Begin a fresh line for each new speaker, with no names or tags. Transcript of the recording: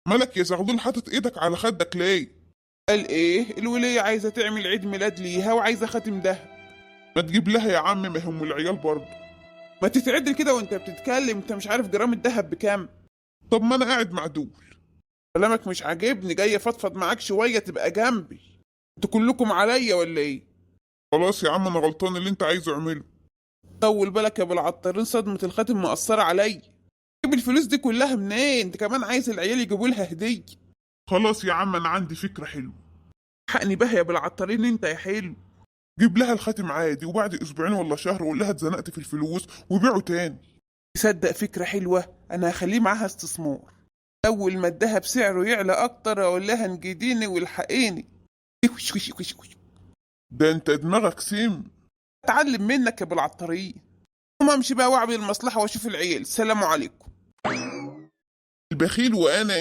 مالك يا زغلول حاطط ايدك على خدك ليه؟
قال ايه؟ الولية عايزة تعمل عيد ميلاد ليها وعايزة خاتم دهب.
ما تجيب لها يا عم، ما هم العيال برضه.
ما تتعدل كده وانت بتتكلم، انت مش عارف جرام الدهب بكام؟
طب ما انا قاعد مع دول.
كلامك مش عاجبني، جاي افضفض معاك شوية تبقى جنبي. انتوا كلكم عليا ولا ايه؟
خلاص يا عم انا غلطان، اللي انت عايزه اعمله.
طول بالك يا ابو العطارين، صدمة الخاتم مأثرة عليا. جيب الفلوس دي كلها منين؟ انت كمان عايز العيال يجيبوا لها هدية.
خلاص يا عم انا عندي فكرة حلوة.
حقني بها يا ابو العطارين انت يا حلو.
جيب لها الخاتم عادي، وبعد اسبوعين ولا شهر قول لها اتزنقت في الفلوس وبيعه تاني.
تصدق فكرة حلوة، انا هخليه معاها استثمار. اول ما الدهب سعره يعلى اكتر اقول لها انجديني والحقيني. وش وش وش وش.
ده انت دماغك سم.
اتعلم منك يا ابو العطارين. قوم امشي بقى واعمل المصلحة واشوف العيال. سلام عليكم.
البخيل وانا.